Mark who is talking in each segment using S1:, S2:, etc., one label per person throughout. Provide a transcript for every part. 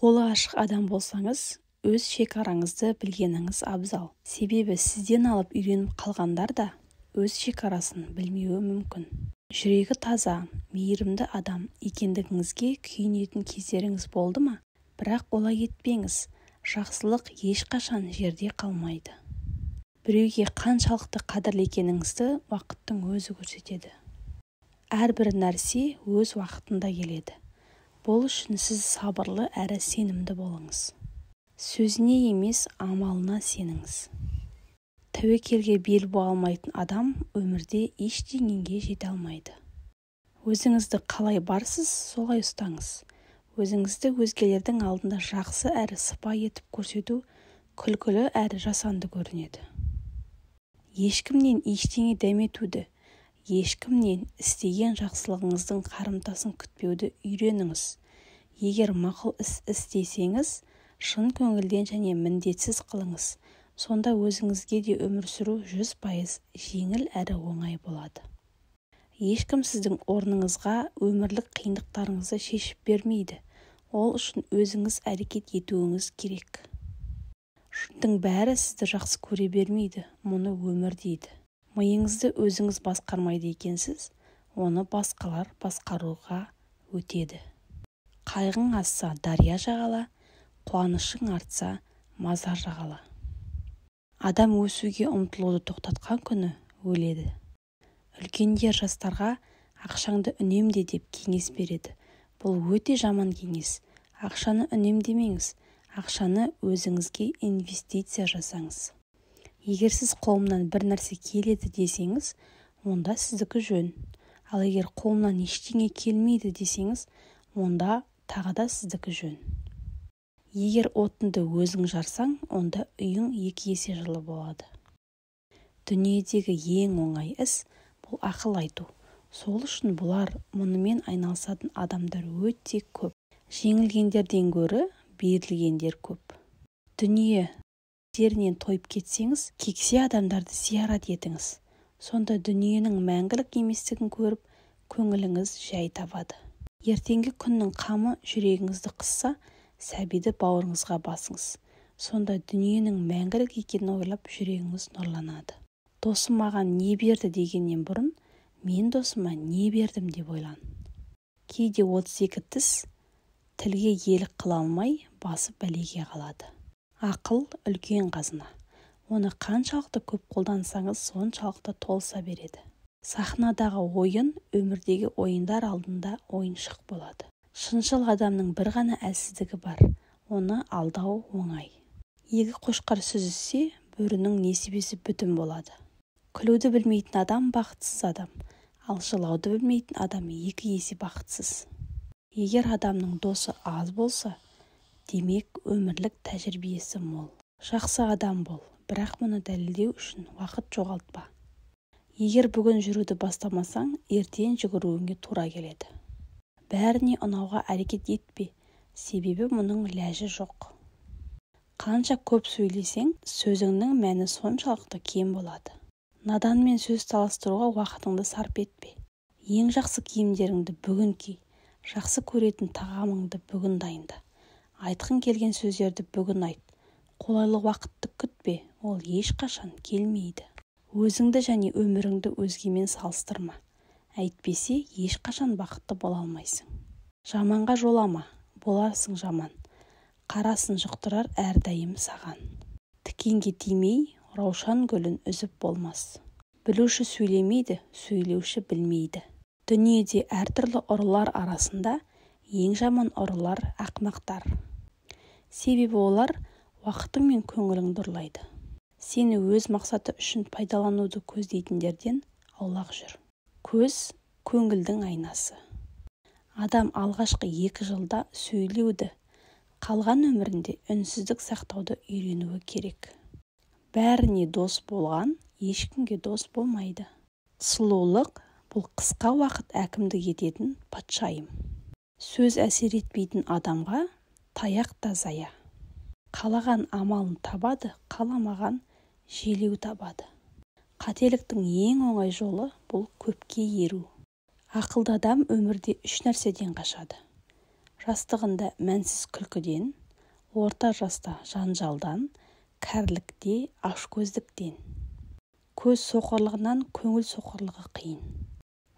S1: Қолы ашық адам болсаңыз, өз шекараңызды білгеніңіз абзал. Себебі сізден алып үйреніп қалғандар да өз шекарасын білмеуі мүмкін. Жүрегі таза, мейірімді адам екендігіңізге күйінетін кездеріңіз болды ма? Бірақ олай етпеңіз, жақсылық ешқашан жерде қалмайды. Біреуге қаншалықты қадірлі екеніңізді уақыттың өзі көрсетеді. Әрбір нәрсе өз уақытында келеді. Бұл үшін сіз сабырлы әрі сенімді болыңыз. Сөзіне емес, амалына сеніңіз. Тәуекелге бел буа алмайтын адам өмірде ештеңеге жете алмайды. Өзіңізді қалай барсыз, солай ұстаңыз. Өзіңізді өзгелердің алдында жақсы әрі сыпайы етіп көрсету күлкілі әрі жасанды көрінеді. Ешкімнен ештеңе дәметуді, ешкімнен істеген жақсылығыңыздың қарымтасын күтпеуді үйреніңіз. Егер мақұл іс істесеңіз, шын көңілден және міндетсіз қылыңыз. Сонда өзіңізге де өмір сүру 100% жеңіл әрі оңай болады. Ешкім сіздің орныңызға өмірлік қиындықтарыңызды шешіп бермейді. Ол үшін өзіңіз әрекет етуіңіз керек. Жұрттың бәрі сізді жақсы көре бермейді, мұны өмір дейді. Миыңызды өзіңіз басқармайды екенсіз, оны басқалар басқаруға өтеді. Қайғың асса дария жағала, қуанышың артса мазар жағала. Адам өсуге ұмтылуды тоқтатқан күні өледі. Үлкендер жастарға ақшаңды үнемде деп кеңес береді. Бұл өте жаман кеңес. Ақшаны үнемдемеңіз, ақшаны өзіңізге инвестиция жасаңыз. Егер сіз қолымнан бір нәрсе келеді десеңіз, онда сіздікі жөн. Ал егер қолымнан ештеңе келмейді десеңіз, онда тағы да сіздікі жөн. Егер отынды өзің жарсаң, онда үйің 2 есе жылы болады. Дүниедегі ең оңай іс бұл ақыл айту. Сол үшін бұлар мұнымен айналысатын адамдар өте көп. Жеңілгендерден гөрі берілгендер көп. Дүние жерінен тойып кетсеңіз, кексе адамдарды зиярат етіңіз. Сонда дүниенің мәңгілік еместігін көріп, көңіліңіз жай табады. Ертеңгі күннің қамы жүрегіңізді қысса, сәбиді бауырыңызға басыңыз. Сонда дүниенің мәңгілік екенін ойлап жүрегіңіз нұрланады. Досым маған не берді дегеннен бұрын, мен досыма не бердім деп ойлан. Кейде 32 тіс тілге иелік қыла алмай, басы бәлеге қалады. Ақыл үлкен қазына. Оны қаншалықты көп қолдансаңыз, соншалықты толыса береді. Сахнадағы ойын өмірдегі ойындар алдында ойыншық болады. Шыншыл адамның бір ғана әлсіздігі бар, оны алдау оңай. Екі қошқар сүзіссе, бөрінің несібесі бүтін болады. Күлуді білмейтін адам бақытсыз адам, ал жылауды білмейтін адам 2 есе бақытсыз. Егер адамның досы аз болса, демек өмірлік тәжірибесі мол. Жақсы адам бол, бірақ мұны дәлелдеу үшін уақыт жоғалтпа. Егер бүгін жүруді бастамасаң, ертең жүгіруіңе тура келеді. Бәріне ұнауға әрекет етпе, себебі мұның ләжі жоқ. Қанша көп сөйлесең, сөзіңнің мәні соншалықты кем болады. Наданмен сөз таластыруға уақытыңды сарп етпе. Ең жақсы киімдеріңді бүгін ки, жақсы көретін тағамыңды бүгін дайында. Айтқың келген сөздерді бүгін айт. Қолайлы уақытты күтпе, ол ешқашан келмейді. Өзіңді және өміріңді өзгемен салыстырма. Әйтпесе, ешқашан бақытты бола алмайсың. Жаманға жолама, боларсың жаман. Қарасын жұқтырар әрдайым саған. Тікенге тимей, раушан гүлін үзіп болмас. Білуші сөйлемейді, сөйлеуші білмейді. Дүниеде әртүрлі ұрылар арасында ең жаман ұрылар ақмақтар. Себебі олар уақытың мен көңіліңді ұрлайды. Сені өз мақсаты үшін пайдалануды көздейтіндерден аулақ жүр. Көз көңілдің айнасы. Адам алғашқы 2 жылда сөйлеуді, қалған өмірінде үнсіздік сақтауды үйренуі керек. Бәріне дос болған, ешкімге дос болмайды. Сұлулық бұл қысқа уақыт әкімдік ететін патшайым. Сөз әсер етпейтін адамға таяқ та зая. Қалаған амалын табады, қаламаған желеу табады. Қателіктің ең оңай жолы бұл көпке еру. Ақылды адам өмірде 3 нәрседен қашады. Жастығында мәнсіз күлкіден, орта жаста жанжалдан, кәрілікте ашкөздіктен. Көз соқырлығынан көңіл соқырлығы қиын.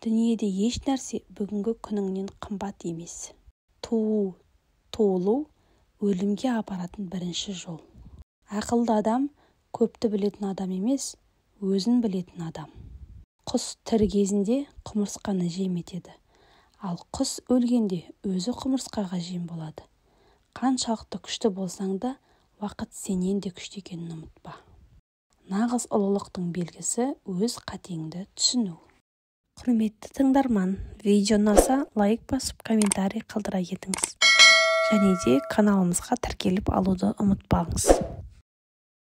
S1: Дүниеде еш нәрсе бүгінгі күніңнен қымбат емес. Туу, туылу өлімге апаратын бірінші жол. Ақылды адам көпті білетін адам емес, өзін білетін адам. Құс тірі кезінде құмырсқаны жем етеді, ал құс өлгенде өзі құмырсқаға жем болады. Қаншалықты күшті болсаң да, уақыт сенен де күшті екенін ұмытпа. Нағыз ұлылықтың белгісі өз қатеңді түсіну. Құрметті тыңдарман, видео ұнаса, лайк басып, комментарий қалдыра кетіңіз. Және де каналымызға тіркеліп алуды ұмытпаңыз.